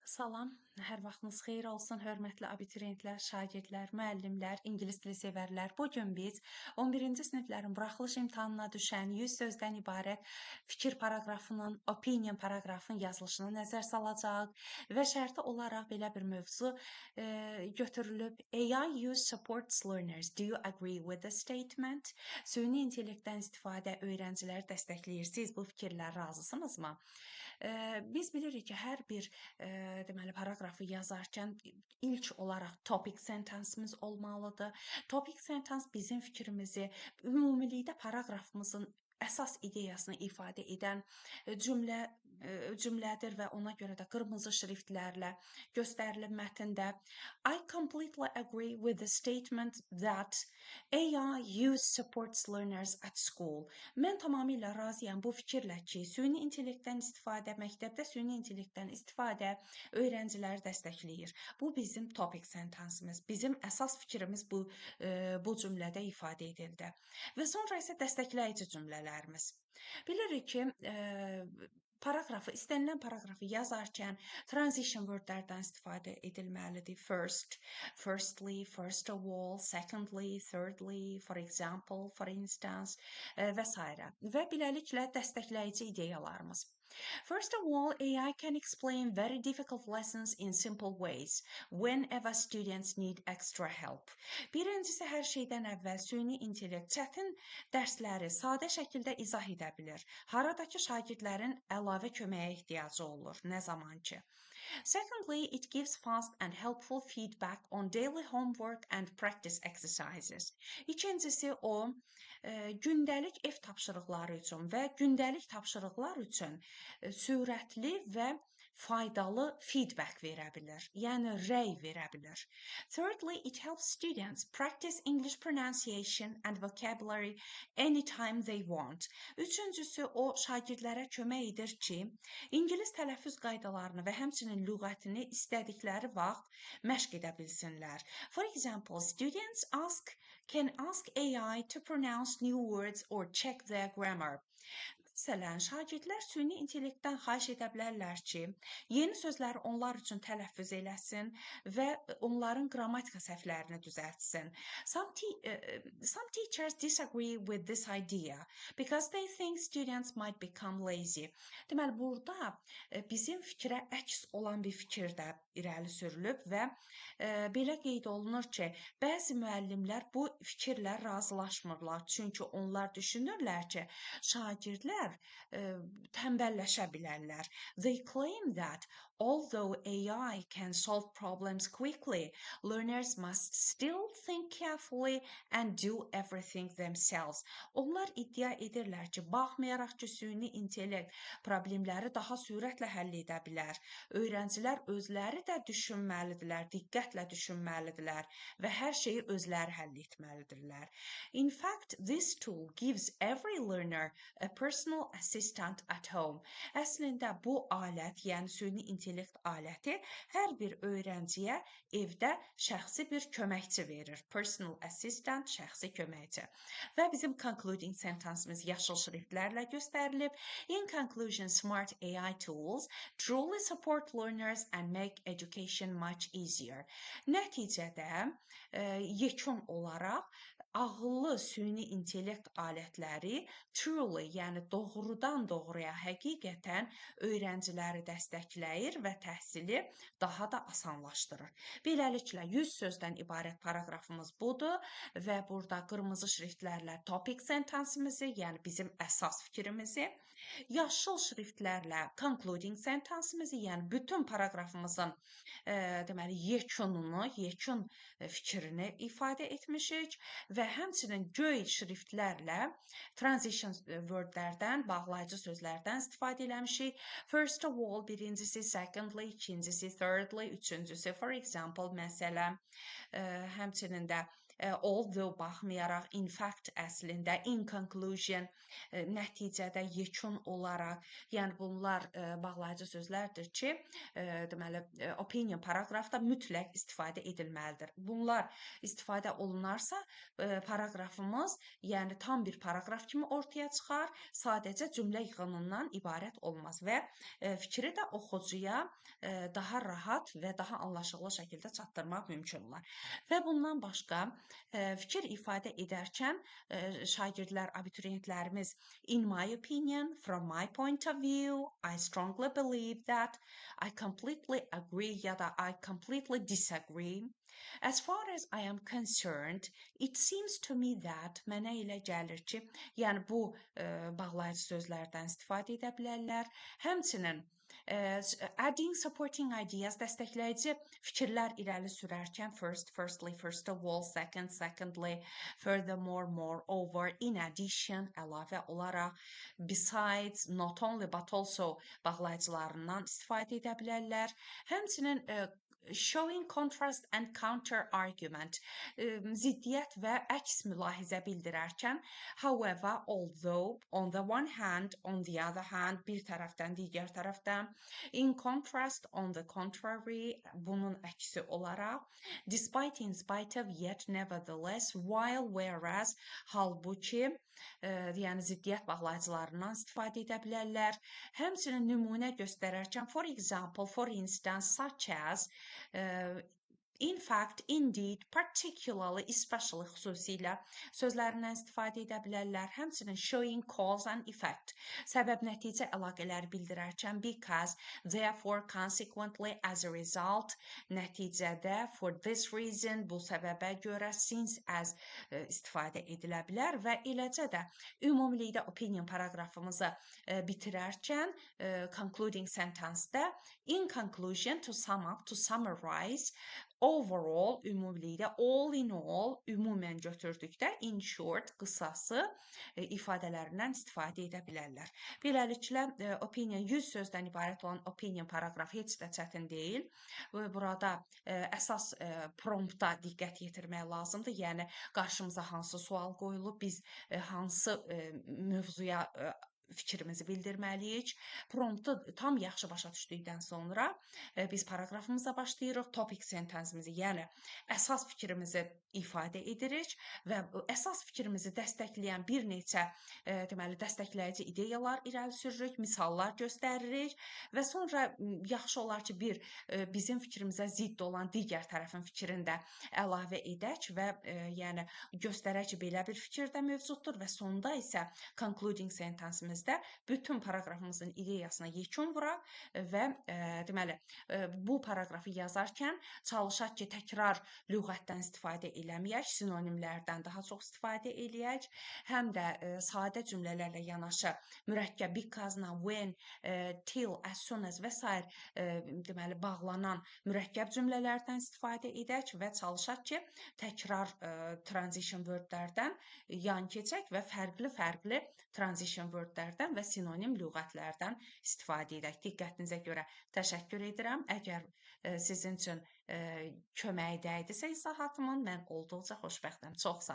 Salam, hər vaxtınız xeyir olsun, hörmətli abituriyentlər, şagirdlər, müəllimlər, ingilis dili sevərlər. Bu gün biz 11-ci siniflərin buraxılış imtahanına düşən 100 sözdən ibarət fikir paraqrafının, opinion paraqrafının yazılışına nəzər salacağıq və şərti olaraq belə bir mövzu götürülüb. AI use supports learners. Do you agree with the statement? Süni intellektdən istifadə öyrənciləri dəstəkləyir. Siz bu fikirlə razısınızmı? Biz bilirik ki, hər bir deməli paraqrafı yazarkən ilk olaraq topic sentence-imiz olmalıdır. Topic sentence bizim fikrimizi, ümumilikdə paraqrafımızın əsas ideyasını ifadə edən cümlədir və ona görə də qırmızı şriftlərlə göstərilib mətndə. I completely agree with the statement that AI use supports learners at school. Mən tamamilə razıyam bu fikirlə ki, süni intellektdən istifadə, məktəbdə süni intellektdən istifadə öyrənciləri dəstəkləyir. Bu bizim topic sentence-imiz, bizim əsas fikrimiz bu cümlədə ifadə edildi. Və sonra isə dəstəkləyici cümlələrimiz. Bilirik ki, paraqrafı, istənilən paraqrafı yazarkən transition word-lərdən istifadə edilməlidir. First, firstly, first of all, secondly, thirdly, for example, for instance və sairə. Və beləliklə dəstəkləyici ideyalarımız. First of all, AI can explain very difficult lessons in simple ways whenever students need extra help. Birincisi, hər şeydən əvvəl süni intellekt çətin dərsləri sadə şəkildə izah edə bilir. Harada ki, şagirdlərin əlavə köməyə ehtiyacı olur, nə zaman ki. Secondly, it gives fast and helpful feedback on daily homework and practice exercises. İkincisi, o gündəlik ev tapşırıqları üçün və gündəlik tapşırıqlar üçün sürətli və faydalı feedback verə bilər. Yəni rəy verə bilər. Thirdly, it helps students practice English pronunciation and vocabulary anytime they want. Üçüncüsü, o şagirdlərə kömək edir ki, ingilis tələffüz qaydalarını və həmçinin lüğətini istədikləri vaxt məşq edə bilsinlər. For example, students ask can ask AI to pronounce new words or check their grammar. Məsələn, şagirdlər süni intellektdən xahiş edə bilərlər ki, yeni sözləri onlar üçün tələffüz eləsin və onların qrammatika səhvlərini düzəltsin. Some teachers disagree with this idea because they think students might become lazy. Deməli, burada bizim fikrə əks olan bir fikir də irəli sürülüb və belə qeyd olunur ki, bəzi müəllimlər bu fikirlə razılaşmırlar. Çünki onlar düşünürlər ki, şagirdlər tənbəlləşə bilərlər. They claim that although AI can solve problems quickly, learners must still think carefully and do everything themselves. Onlar iddia edirlər ki, baxmayaraq ki, süni intellekt problemləri daha sürətlə həll edə bilər, öyrəncilər özləri də düşünməlidirlər, diqqətlə düşünməlidirlər və hər şeyi özləri həll etməlidirlər. In fact, this tool gives every learner a personal assistant at home. Əslində bu alət, yəni süni intellekt aləti hər bir öyrənciyə evdə şəxsi bir köməkçi verir. Personal assistant, şəxsi köməkçi. Və bizim concluding sentence-imiz yaşıl şriftlərlə göstərilib. In conclusion, smart AI tools truly support learners and make education much easier. Nəticədə yekun olaraq ağıllı süni intellekt alətləri truly, yəni doğrudan doğruya həqiqətən öyrənciləri dəstəkləyir və təhsili daha da asanlaşdırır. Beləliklə 100 sözdən ibarət paraqrafımız budur və burada qırmızı şriftlərlə topic sentence-imizi, yəni bizim əsas fikrimizi, yaşıl şriftlərlə concluding sentence-imizi, yəni bütün paraqrafımızın deməli yekununu, yekun fikrini ifadə etmişik və həmçinin göy şriftlərlə transition word-lərdən, bağlayıcı sözlərdən istifadə eləmişik. First of all, birincisi, secondly, ikincisi, thirdly, üçüncüsü, for example, məsələn, həmçinin də although baxmayaraq, in fact əslində, in conclusion nəticədə, yekun olaraq, yəni bunlar bağlayıcı sözlərdir ki, deməli opinion paraqrafda mütləq istifadə edilməlidir. Bunlar istifadə olunarsa, paraqrafımız, yəni tam bir paraqraf kimi ortaya çıxar, sadəcə cümlə yığınından ibarət olmaz və fikri də oxucuya daha rahat və daha anlaşıqlı şəkildə çatdırmaq mümkün olar. Və bundan başqa fikir ifadə edərkən şagirdlər, abituriyentlərimiz in my opinion, from my point of view, I strongly believe that, I completely agree ya da I completely disagree. As far as I am concerned, it seems to me that, mənə elə gəlir ki, yəni bu bağlayıcı sözlərdən istifadə edə bilərlər. Həmçinin adding supporting ideas, dəstəkləyici fikirlər irəli sürərkən first, firstly, first of all, second, secondly, furthermore, moreover, in addition, əlavə olaraq, besides, not only but also bağlayıcılarından istifadə edə bilərlər. Həmçinin showing contrast and counter argument, ziddiyyət və əks mülahizə bildirərkən however, although, on the one hand, on the other hand, bir tərəfdən, digər tərəfdən, in contrast, on the contrary, bunun əksi olaraq, despite, in spite of, yet, nevertheless, while, whereas, halbuki, yəni ziddiyyət bağlayıcılarından istifadə edə bilərlər. Həmçinin nümunə göstərərkən, for example, for instance, such as, in fact, indeed, particularly, especially, xüsusilə sözlərindən istifadə edə bilərlər. Həmçinin showing cause and effect, səbəb-nəticə əlaqələri bildirərkən because, therefore, consequently, as a result, nəticədə, for this reason, bu səbəbə görə, since, as istifadə edilə bilər və eləcə də ümumilikdə opinion paraqrafımızı bitirərkən concluding sentence-də in conclusion, to sum up, to summarize, overall, ümumilikdə, all in all, ümumən götürdükdə, in short, qısası ifadələrindən istifadə edə bilərlər. Beləliklə, opinion 100 sözdən ibarət olan opinion paraqrafı heç də çətin deyil. Burada əsas prompta diqqət yetirmək lazımdır. Yəni, qarşımıza hansı sual qoyulub, biz hansı mövzuya fikrimizi bildirməliyik. Promptu tam yaxşı başa düşdükdən sonra biz paraqrafımıza başlayırıq. Topic sentence-imizi, yəni əsas fikrimizi ifadə edirik və əsas fikrimizi dəstəkləyən bir neçə deməli dəstəkləyici ideyalar irəli sürürük, misallar göstəririk və sonra yaxşı olar ki, bir bizim fikrimizə zidd olan digər tərəfin fikrini də əlavə edək və yəni göstərək ki, belə bir fikir də mövcuddur və sonda isə concluding sentence-imizdə bütün paraqrafımızın ideyasına yekun vuraq və deməli bu paraqrafı yazarkən çalışaq ki, təkrar lüğətdən istifadə eləməyək, sinonimlərdən daha çox istifadə eləyək, həm də sadə cümlələrlə yanaşı mürəkkəb because, when, till, as soon as və sair deməli bağlanan mürəkkəb cümlələrdən istifadə edək və çalışaq ki, təkrar transition word-lərdən yan keçək və fərqli-fərqli transition word-lərdən və sinonim lüğətlərdən istifadə edək. Diqqətinizə görə təşəkkür edirəm. Əgər sizin üçün köməyi dəydisə izahatımın, mən olduqca xoşbəxtəm. Çox sağ olun.